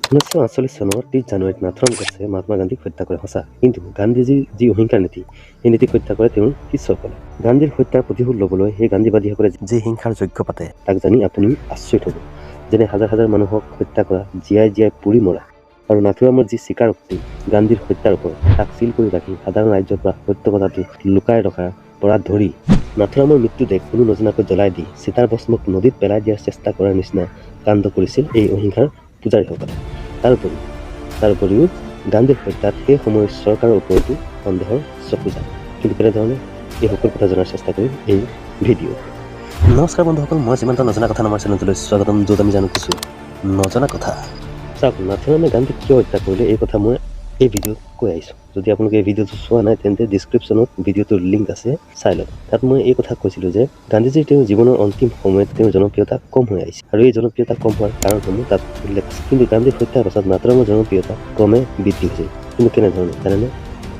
1948 চনৰ 30 জানুৱাৰীত নাথুৰাম গডছে মহাত্মা গান্ধীক হত্যা কৰে সঁচা, কিন্তু গান্ধীজীৰ যি অহিংসাৰ নীতি, সেই নীতিক হত্যা কৰে তেওঁৰ শিষ্যসকলে। গান্ধীৰ হত্যাৰ প্ৰতিশোধ ল'বলৈ সেই গান্ধীবাদীসকলে যি হিংসাৰ যজ্ঞ পাতে, তাক জানি আপুনি আচৰিত হ'ব। যেনে হাজাৰ হাজাৰ মানুহক হত্যা কৰা, জীয়াই জীয়াই পুৰি মৰা আৰু নাথুৰামৰ যি স্বীকাৰোক্তি গান্ধীৰ হত্যাৰ ওপৰত, তাক চিল কৰি ৰাখি সাধাৰণ ৰাইজৰ পৰা সত্য কথাটো লুকাই ৰখাৰ পৰা ধৰি নাথুৰামৰ মৃত্যুদেহ কোনো নজনাকৈ জ্বলাই দি চিতাৰ ভস্মক নদীত পেলাই দিয়াৰ চেষ্টা কৰাৰ নিচিনা কাণ্ড কৰিছিল এই অহিংসাৰ পূজাৰীসকলে। তাৰ উপৰিও গান্ধীৰ হত্যাত সেই সময়ৰ চৰকাৰৰ ওপৰতো সন্দেহৰ চকু যায়। কিন্তু কেনেধৰণে, এই সকলো কথা জনাৰ চেষ্টা কৰিম এই ভিডিঅ'ত। নমস্কাৰ বন্ধুসকল, মই সীমান্ত, নজনা কথা নামৰ চেনেলটোলৈ স্বাগতম, য'ত আমি জানো কিছু নজনা কথা। চাওক, নাথুৰামে গান্ধীক কিয় হত্যা কৰিলে, এই কথা মই এই ভিডিঅ'ত কৈ আহিছোঁ। যদি আপোনালোকে এই ভিডিঅ'টো চোৱা নাই, তেন্তে ডিছক্ৰিপশ্যনত ভিডিঅ'টোৰ লিংক আছে, চাই লওক। তাত মই এই কথা কৈছিলোঁ যে গান্ধীজীৰ তেওঁৰ জীৱনৰ অন্তিম সময়ত তেওঁৰ জনপ্ৰিয়তা কম হৈ আহিছে আৰু এই জনপ্ৰিয়তা কম হোৱাৰ কাৰণসমূহ তাত উল্লেখ আছে। কিন্তু গান্ধীৰ হত্যাৰ পাছত নাথুৰামৰ জনপ্ৰিয়তা ক্ৰমে বৃদ্ধি হৈছিল। কিন্তু কেনেধৰণে, জানেনে?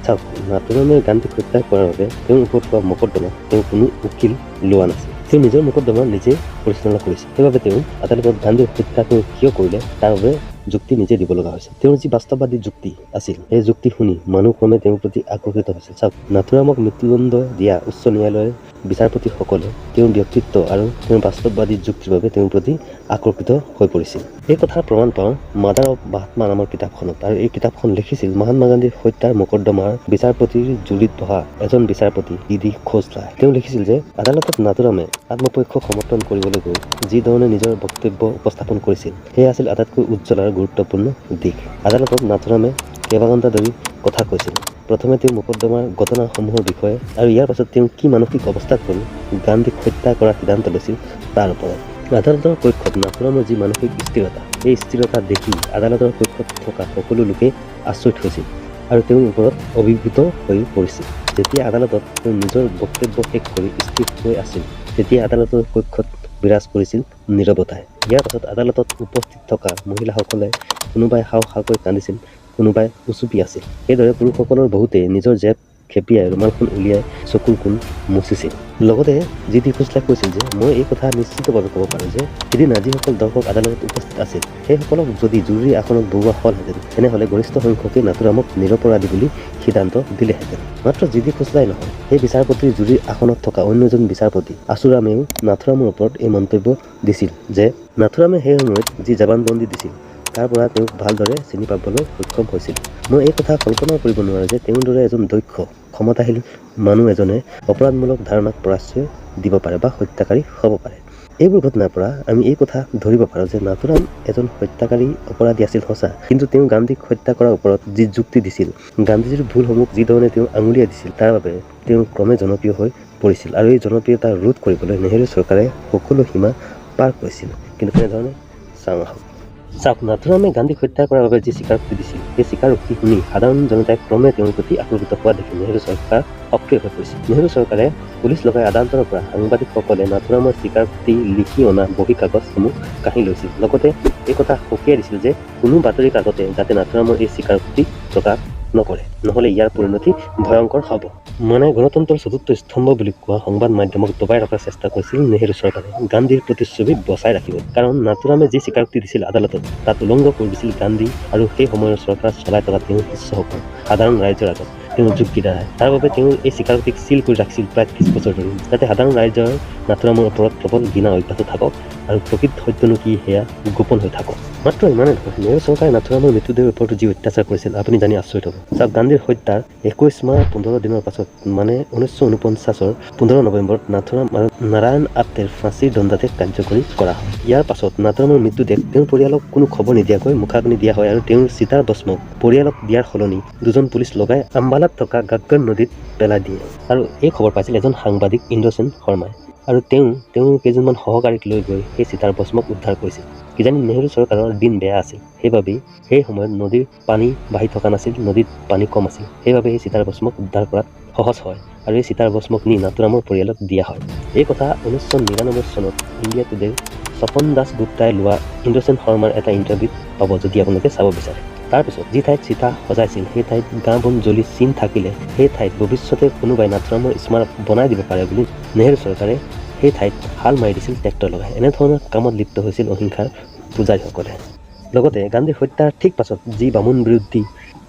চাওক, নাথুৰামে গান্ধীক হত্যা কৰাৰ বাবে তেওঁৰ ওপৰত হোৱা মোকৰ্দমা তেওঁ কোনো উকিল লোৱা নাছিল। তেওঁ নিজৰ মোকৰ্দমা নিজে পৰিচালনা কৰিছিল। সেইবাবে তেওঁ আদালতত গান্ধীৰ হত্যা তেওঁ কিয় কৰিলে, তাৰ বাবে যুক্তি নিজে দিব লগা হৈছিল। তেওঁৰ যি বাস্তৱবাদী যুক্তি আছিল, সেই যুক্তি শুনি মানুহ ক্ৰমে তেওঁৰ প্ৰতি আকৰ্ষিত হৈছিল। চাওক, নাথুৰামক মৃত্যুদণ্ড দিয়া উচ্চ ন্যায়ালয়ৰ বিচাৰপতিসকলে তেওঁৰ ব্যক্তিত্ব আৰু তেওঁৰ বাস্তৱবাদী যুক্তিৰ বাবে তেওঁৰ প্ৰতি আকৰ্ষিত হৈ পৰিছিল। এই কথাৰ প্ৰমাণ পাওঁ মাদাৰ অফ মহাত্মা নামৰ কিতাপখনত আৰু এই কিতাপখন লিখিছিল মহাত্মা গান্ধীৰ হত্যাৰ মোকৰ্দমাৰ বিচাৰপতিৰ জুৰিত বহা এজন বিচাৰপতি ডি ডি খোছলাই। তেওঁ লিখিছিল যে আদালতত নাথুৰামে আত্মপক্ষ সমৰ্থন কৰিবলৈ গৈ যি ধৰণে নিজৰ বক্তব্য উপস্থাপন কৰিছিল, সেয়া আছিল আটাইতকৈ উজ্জ্বল আৰু গুৰুত্বপূৰ্ণ দিশ। আদালতত নাথুৰামে কেইবা ঘণ্টা ধৰি কথা কৈছিল। প্ৰথমে তেওঁ মোকৰ্দমাৰ ঘটনাসমূহৰ বিষয়ে আৰু ইয়াৰ পাছত তেওঁ কি মানসিক অৱস্থাত পৰি গান্ধীক হত্যা কৰাৰ সিদ্ধান্ত লৈছিল, তাৰ ওপৰত। আদালতৰ কক্ষত নাথুৰামৰ যি মানসিক স্থিৰতা, সেই স্থিৰতা দেখি আদালতৰ কক্ষত থকা সকলো লোকেই আচৰিত হৈছিল আৰু তেওঁৰ ওপৰত অভিভূত হৈ পৰিছিল। যেতিয়া আদালতত তেওঁ নিজৰ বক্তব্য শেষ কৰি স্থিৰ হৈ আছিল, তেতিয়া আদালতৰ কক্ষত বিৰাজ কৰিছিল নীৰৱতাই। ইয়াৰ পাছত আদালতত উপস্থিত থকা মহিলাসকলে কোনোবাই হাও হাওকৈ কান্দিছিল, কোনোবাই উচুপি আছিল। সেইদৰে পুৰুষসকলৰ বহুতেই নিজৰ জেপ খেপিয়াই ৰুমালখন উলিয়াই চকুৰ কোণ মুচিছিল। লগতে জি ডি খোছলাই কৈছিল যে মই এই কথা নিশ্চিতভাৱে ক'ব পাৰোঁ যে সিদিনা যিসকল দৰ্শক আদালতত উপস্থিত আছিল, সেইসকলক যদি জুৰীৰ আসনত বহুওৱা হ'লহেঁতেন, তেনেহ'লে গৰিষ্ঠ সংখ্যকেই নাথুৰামক নিৰপৰাধী বুলি সিদ্ধান্ত দিলেহেঁতেন। মাত্ৰ জি ডি খোছলাই নহয়, সেই বিচাৰপতিৰ জুৰীৰ আসনত থকা অন্য এজন বিচাৰপতি আচুৰামেও নাথুৰামৰ ওপৰত এই মন্তব্য দিছিল যে নাথুৰামে সেই সময়ত যি জবানবন্দী দিছিল, তাৰ পৰা তেওঁক ভালদৰে চিনি পাবলৈ সক্ষম হৈছিল। মই এই কথা কল্পনাও কৰিব নোৱাৰোঁ যে তেওঁৰ দৰে এজন দক্ষ, ক্ষমতাশীল মানুহ এজনে অপৰাধমূলক ধাৰণাক প্ৰশ্ৰয় দিব পাৰে বা হত্যাকাৰী হ'ব পাৰে। এইবোৰ ঘটনাৰ পৰা আমি এই কথা ধৰিব পাৰোঁ যে নাথুৰাম এজন হত্যাকাৰী অপৰাধী আছিল সঁচা, কিন্তু তেওঁ গান্ধীক হত্যা কৰাৰ ওপৰত যি যুক্তি দিছিল, গান্ধীজীৰ ভুলসমূহ যিধৰণে তেওঁ আঙুলিয়াই দিছিল, তাৰ বাবে তেওঁ ক্ৰমে জনপ্ৰিয় হৈ পৰিছিল আৰু এই জনপ্ৰিয়তা ৰোধ কৰিবলৈ নেহেৰু চৰকাৰে সকলো সীমা পাৰ কৰিছিল। কিন্তু কেনেধৰণে, চাওঁ আহক। চাওক, নাথুৰামে গান্ধীক হত্যা কৰাৰ বাবে যি স্বীকাৰোক্তি দিছিল, সেই স্বীকাৰোক্তি শুনি সাধাৰণ জনতাই ক্ৰমে তেওঁৰ প্ৰতি আকৰ্ষিত হোৱা দেখি নেহেৰু চৰকাৰ সক্ৰিয় হৈ পৰিছিল। নেহেৰু চৰকাৰে পুলিচ লগাই আদালতৰ পৰা সাংবাদিকসকলে নাথুৰামৰ স্বীকাৰোক্তি লিখি অনা বহী কাগজসমূহ কাঢ়ি লৈছিল। লগতে এই কথা সকীয়াই দিছিল যে কোনো বাতৰি কাকতে যাতে নাথুৰামৰ এই স্বীকাৰোক্তি প্ৰকাশ নকৰে, নহ'লে ইয়াৰ পৰিণতি ভয়ংকৰ হ'ব। মানে গণতন্ত্ৰৰ চতুৰ্থ স্তম্ভ বুলি কোৱা সংবাদ মাধ্যমক দবাই ৰখাৰ চেষ্টা কৰিছিল নেহেৰু চৰকাৰে গান্ধীৰ প্ৰতিচ্ছবি বচাই ৰাখিব। কাৰণ নাথুৰামে যি স্বীকাৰোক্তি দিছিল আদালতত, তাত উলংঘ কৰি দিছিল গান্ধী আৰু সেই সময়ৰ চৰকাৰ চলাই থকা তেওঁৰ শিষ্যসকল সাধাৰণ ৰাইজৰ আগত তেওঁৰ যুক্তি দ্বাৰাই। তাৰ বাবে তেওঁ এই স্বীকাৰোক্তিক চিল কৰি ৰাখিছিল প্ৰায় 30 বছৰ ধৰি, যাতে সাধাৰণ ৰাইজৰ নাথুৰামৰ ওপৰত প্ৰবল ঘৃণা অব্যাহত থাকক আৰু প্ৰকৃত সত্যনো কি, সেয়া গোপন হৈ থাকক। মাত্ৰ ইমানেই নহয়, নেহেৰু চৰকাৰে নাথুৰামৰ মৃত্যুদেহৰ ওপৰতো যি অত্যাচাৰ কৰিছিল, আপুনি জানি আচৰিত হ'ব। চাওক, গান্ধীৰ হত্যাৰ 21 মাহ 15 দিনৰ পাছত, মানে 1949ৰ 15 নৱেম্বৰত নাথুৰাম আৰু নাৰায়ণ আপ্তেৰ ফাঁচীৰ দণ্ডাদেশ কাৰ্যকৰী কৰা হয়। ইয়াৰ পাছত নাথুৰামৰ মৃত্যুদেহ তেওঁৰ পৰিয়ালক কোনো খবৰ নিদিয়াকৈ মুখাগ্নি দিয়া হয় আৰু তেওঁৰ চিতাৰ ভস্মক পৰিয়ালক দিয়াৰ সলনি দুজন পুলিচ লগাই আম্বালাত থকা গাগ্গৰ নদীত পেলাই দিয়ে। আৰু এই খবৰ পাইছিল এজন সাংবাদিক ইন্দ্ৰসেন শৰ্মাই আৰু তেওঁ তেওঁৰ কেইজনমান সহকাৰীক লৈ গৈ সেই চিতাৰ ভস্মক উদ্ধাৰ কৰিছিল। কিজানি নেহেৰু চৰকাৰৰ দিন বেয়া আছিল, সেইবাবেই সেই সময়ত নদীৰ পানী বাঢ়ি থকা নাছিল, নদীত পানী কম আছিল। সেইবাবে এই চিতাৰ ভস্মক উদ্ধাৰ কৰাত সহজ হয় আৰু এই চিতাৰ ভস্মক নি নাথুৰামৰ পৰিয়ালক দিয়া হয়। এই কথা 1999 চনত ইণ্ডিয়া টুডেৰ স্বপন দাস গুপ্তাই লোৱা ইন্দ্ৰসেন শৰ্মাৰ এটা ইণ্টাৰভিউত পাব, যদি আপোনালোকে চাব বিচাৰে। তাৰপিছত যি ঠাইত চিতা সজাইছিল, সেই ঠাইত ঘাঁহ বন জ্বলি চিন থাকিলে সেই ঠাইত ভৱিষ্যতে কোনোবাই নাথুৰামৰ স্মাৰক বনাই দিব পাৰে বুলি নেহেৰু চৰকাৰে সেই ঠাইত হাল মাৰি দিছিল ট্ৰেক্টৰ লগাই। এনেধৰণৰ কামত লিপ্ত হৈছিল অহিংসাৰ পূজাৰীসকলে। লগতে গান্ধীৰ হত্যাৰ ঠিক পাছত যি বামুণ বিৰোধী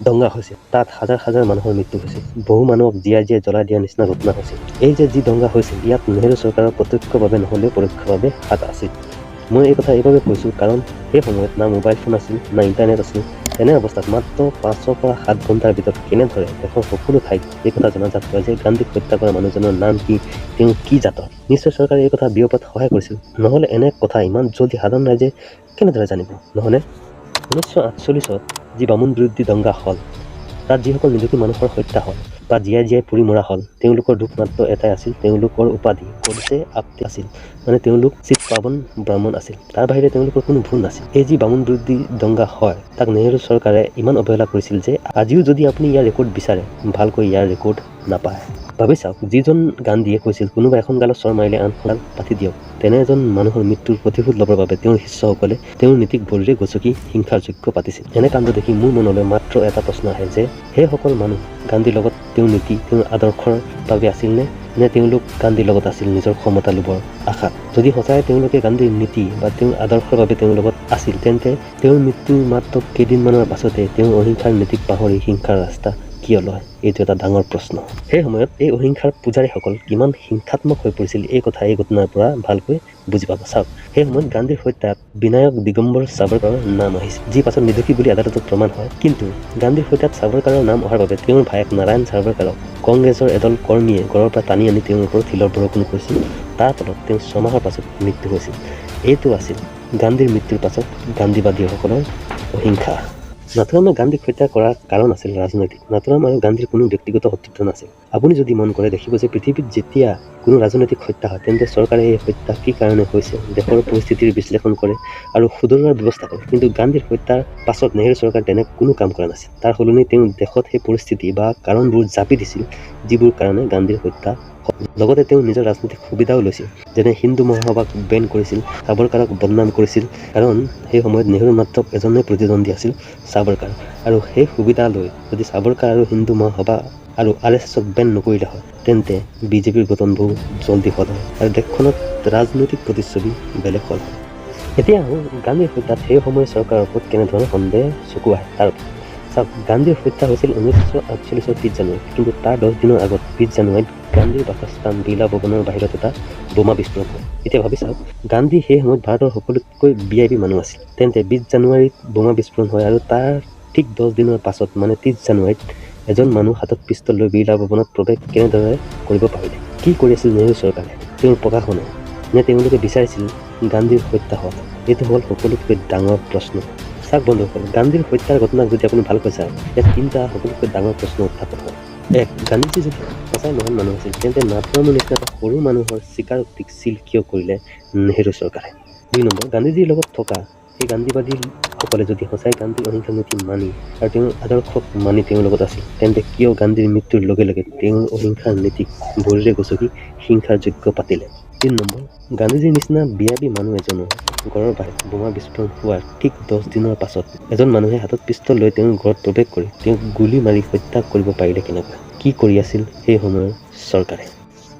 দংগা হৈছিল, তাত হাজাৰ হাজাৰ মানুহৰ মৃত্যু হৈছিল, বহু মানুহক জীয়াই জীয়াই জ্বলাই দিয়াৰ নিচিনা ঘটনা হৈছিল। এই যে যি দংগা হৈছিল, ইয়াত নেহেৰু চৰকাৰৰ প্ৰত্যক্ষভাৱে নহ'লেও পৰোক্ষভাৱে হাত আছিল। মই এই কথা এইবাবে কৈছোঁ কাৰণ সেই সময়ত না মোবাইল ফোন আছিল, না ইণ্টাৰনেট আছিল। তেনে অৱস্থাত মাত্ৰ 5ৰ পৰা 7 ঘণ্টাৰ ভিতৰত কেনেদৰে দেশৰ সকলো ঠাইত এই কথা জনাজাত হয় যে গান্ধীক হত্যা কৰা মানুহজনৰ নাম কি, তেওঁ কি জাতৰ? নিশ্চয় চৰকাৰে এই কথা বিয়পাত সহায় কৰিছিল, নহ'লে এনে কথা ইমান জলদি সাধাৰণ ৰাইজে কেনেদৰে জানিব, নহয়নে? 1948ত যি বামুণ বিৰোধী দংগা হ'ল, তাত যিসকল নিৰ্দোষী মানুহৰ হত্যা হ'ল বা জীয়াই জীয়াই পুৰি মৰা হ'ল, তেওঁলোকৰ দুখ মাত্ৰ এটাই আছিল, তেওঁলোকৰ উপাধি গডছে আপ্তে আছিল, মানে তেওঁলোক চিৎপাৱন ব্ৰাহ্মণ আছিল। তাৰ বাহিৰে তেওঁলোকৰ কোনো ভুল নাছিল। এই যি বামুণ বিৰোধী দংগা হয়, তাক নেহেৰু চৰকাৰে ইমান অৱহেলা কৰিছিল যে আজিও যদি আপুনি ইয়াৰ ৰেকৰ্ড বিচাৰে, ভালকৈ ইয়াৰ ৰেকৰ্ড নাপায়। ভাবি চাওক, যিজন গান্ধীয়ে কৈছিল কোনোবা এখন গালত চৰ মাৰিলে আনখন গাল পাতি দিয়ক, তেনে এজন মানুহৰ মৃত্যুৰ প্ৰতিশোধ ল'বৰ বাবে তেওঁৰ শিষ্যসকলে তেওঁৰ নীতিক ভৰিৰে গচকি হিংসাৰ যজ্ঞ পাতিছিল। এনে কাণ্ড দেখি মোৰ মনলৈ মাত্ৰ এটা প্ৰশ্ন আহে যে সেইসকল মানুহ গান্ধীৰ লগত তেওঁৰ নীতি, তেওঁৰ আদৰ্শৰ বাবে আছিল নে, নে তেওঁলোক গান্ধীৰ লগত আছিল নিজৰ ক্ষমতা লোভৰ আশাত? যদি সঁচাই তেওঁলোকে গান্ধীৰ নীতি বা তেওঁৰ আদৰ্শৰ বাবে তেওঁৰ লগত আছিল, তেন্তে তেওঁৰ মৃত্যুৰ মাত্ৰ কেইদিনমানৰ পাছতে তেওঁৰ অহিংসাৰ নীতিক পাহৰি হিংসাৰ ৰাস্তা কিয় লয়? এইটো এটা ডাঙৰ প্ৰশ্ন। সেই সময়ত এই অহিংসাৰ পূজাৰীসকল কিমান হিংসাত্মক হৈ পৰিছিল, এই কথা এই ঘটনাৰ পৰা ভালকৈ বুজি পাব। চাওক, সেই সময়ত গান্ধীৰ হত্যাত বিনায়ক দিগম্বৰ সাৱৰকাৰৰ নাম আহিছিল, যি পাছত নিৰ্দোষী বুলি আদালতত প্ৰমাণ হয়। কিন্তু গান্ধীৰ হত্যাত সাৱৰকাৰৰ নাম অহাৰ বাবে তেওঁৰ ভায়েক নাৰায়ণ সাৱৰকাৰক কংগ্ৰেছৰ এদল কৰ্মীয়ে ঘৰৰ পৰা টানি আনি তেওঁৰ ওপৰত শিলৰ বৰষুণ কৰিছিল। তাৰ ফলত তেওঁ 6 মাহৰ পাছত মৃত্যু হৈছিল। এইটো আছিল গান্ধীৰ মৃত্যুৰ পাছত গান্ধীবাদীসকলৰ অহিংসা। নাথুৰামে গান্ধীক হত্যা কৰাৰ কাৰণ আছিল ৰাজনৈতিক। নাথুৰাম আৰু গান্ধীৰ কোনো ব্যক্তিগত শত্ৰুতা নাছিল। আপুনি যদি মন কৰে দেখিব যে পৃথিৱীত যেতিয়া কোনো ৰাজনৈতিক হত্যা হয়, তেন্তে চৰকাৰে এই হত্যা কি কাৰণে হৈছে, দেশৰ পৰিস্থিতিৰ বিশ্লেষণ কৰে আৰু শুধৰোৱাৰ ব্যৱস্থা কৰে। কিন্তু গান্ধীৰ হত্যাৰ পাছত নেহেৰু চৰকাৰে তেনে কোনো কাম কৰা নাছিল। তাৰ সলনি তেওঁ দেশত সেই পৰিস্থিতি বা কাৰণবোৰ জাপি দিছিল যিবোৰ কাৰণে গান্ধীৰ হত্যা। লগতে তেওঁ নিজৰ ৰাজনৈতিক সুবিধাও লৈছিল, যেনে হিন্দু মহাসভাক বেন কৰিছিল, সাৱৰকাৰক বদনাম কৰিছিল, কাৰণ সেই সময়ত নেহেৰুৰ মাত্ৰ এজনেই প্ৰতিদ্বন্দ্বী আছিল, সাৱৰকাৰ। আৰু সেই সুবিধা লৈ যদি সাৱৰকাৰ আৰু হিন্দু মহাসভা আৰু RSSক বেন নকৰিলে হয়, তেন্তে বিজেপিৰ গঠন বহু জলদি হ'ল হয় আৰু দেশখনত ৰাজনৈতিক প্ৰতিচ্ছবি বেলেগ হ'ল হয়। এতিয়া আহোঁ গান্ধীৰ হত্যাত সেই সময়ৰ চৰকাৰৰ ওপৰত কেনেধৰণৰ সন্দেহ চকু আহে তাৰ ওপৰত। চাওক, গান্ধীৰ হত্যা হৈছিল 1948ৰ 30 জানুৱাৰীত, কিন্তু তাৰ 10 দিনৰ আগত 20 জানুৱাৰীত গান্ধীৰ বাসস্থান বিৰলা ভৱনৰ বাহিৰত এটা বোমা বিস্ফোৰণ হয়। এতিয়া ভাবি চাওক, গান্ধী সেই সময়ত ভাৰতৰ সকলোতকৈ VIP মানুহ আছিল। তেন্তে 20 জানুৱাৰীত বোমা বিস্ফোৰণ হয় আৰু তাৰ ঠিক 10 দিনৰ পাছত মানে 30 জানুৱাৰীত এজন মানুহ হাতত পিষ্টল লৈ বিৰলা ভৱনত প্ৰৱেশ কেনেদৰে কৰিব পাৰিলে? কি কৰি আছিল নেহেৰু চৰকাৰে, তেওঁৰ প্ৰশাসনে, নে তেওঁলোকে বিচাৰিছিল গান্ধীৰ হত্যা হোৱাটো? এইটো হ'ল সকলোতকৈ ডাঙৰ প্ৰশ্ন। চাওক বন্ধুসকল, গান্ধীৰ হত্যাৰ ঘটনাক যদি আপুনি ভালকৈ চায়, ইয়াত তিনিটা সকলোতকৈ ডাঙৰ প্ৰশ্ন উত্থাপন হয়। এক, গান্ধীজী যদি সঁচাই মহান মানুহ আছিল, তেন্তে নাথুৰামৰ নিচিনা এটা সৰু মানুহৰ স্বীকাৰোক্তিক চিল কিয় কৰিলে নেহেৰু চৰকাৰে? 2 নম্বৰ, গান্ধীজীৰ লগত থকা সেই গান্ধীবাদীসকলে যদি সঁচাই গান্ধীৰ অহিংসা নীতি মানি আৰু তেওঁৰ আদৰ্শক মানি তেওঁৰ লগত আছিল, তেন্তে কিয় গান্ধীৰ মৃত্যুৰ লগে লগে তেওঁৰ অহিংসাৰ নীতিক ভৰিৰে গচকি হিংসাৰ যজ্ঞ পাতিলে? 3 নম্বৰ, গান্ধীজীৰ নিচিনা VIP মানুহ এজনৰ ঘৰৰ বাহিৰত বোমা বিস্ফোৰণ হোৱাৰ ঠিক 10 দিনৰ পাছত এজন মানুহে হাতত পিষ্টল লৈ তেওঁৰ ঘৰত প্ৰৱেশ কৰি তেওঁক গুলী মাৰি হত্যা কৰিব পাৰিলে কেনেকৈ? কি কৰি আছিল সেই সময়ৰ চৰকাৰে?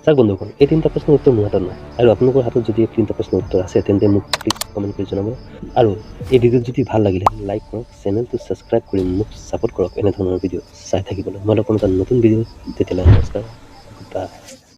চাওক বন্ধুসকল, এই তিনিটা প্ৰশ্নৰ উত্তৰ মোৰ হাতত নাই, আৰু আপোনালোকৰ হাতত যদি এই তিনিটা প্ৰশ্নৰ উত্তৰ আছে, তেন্তে মোক প্লিজ কমেণ্ট কৰি জনাব। আৰু এই ভিডিঅ'টো যদি ভাল লাগিলে লাইক কৰক, চেনেলটো ছাবস্ক্ৰাইব কৰি মোক ছাপোৰ্ট কৰক এনেধৰণৰ ভিডিঅ' চাই থাকিবলৈ। মই লগ পাম এটা নতুন ভিডিঅ', তেতিয়ালৈ নমস্কাৰ, গুড বাই।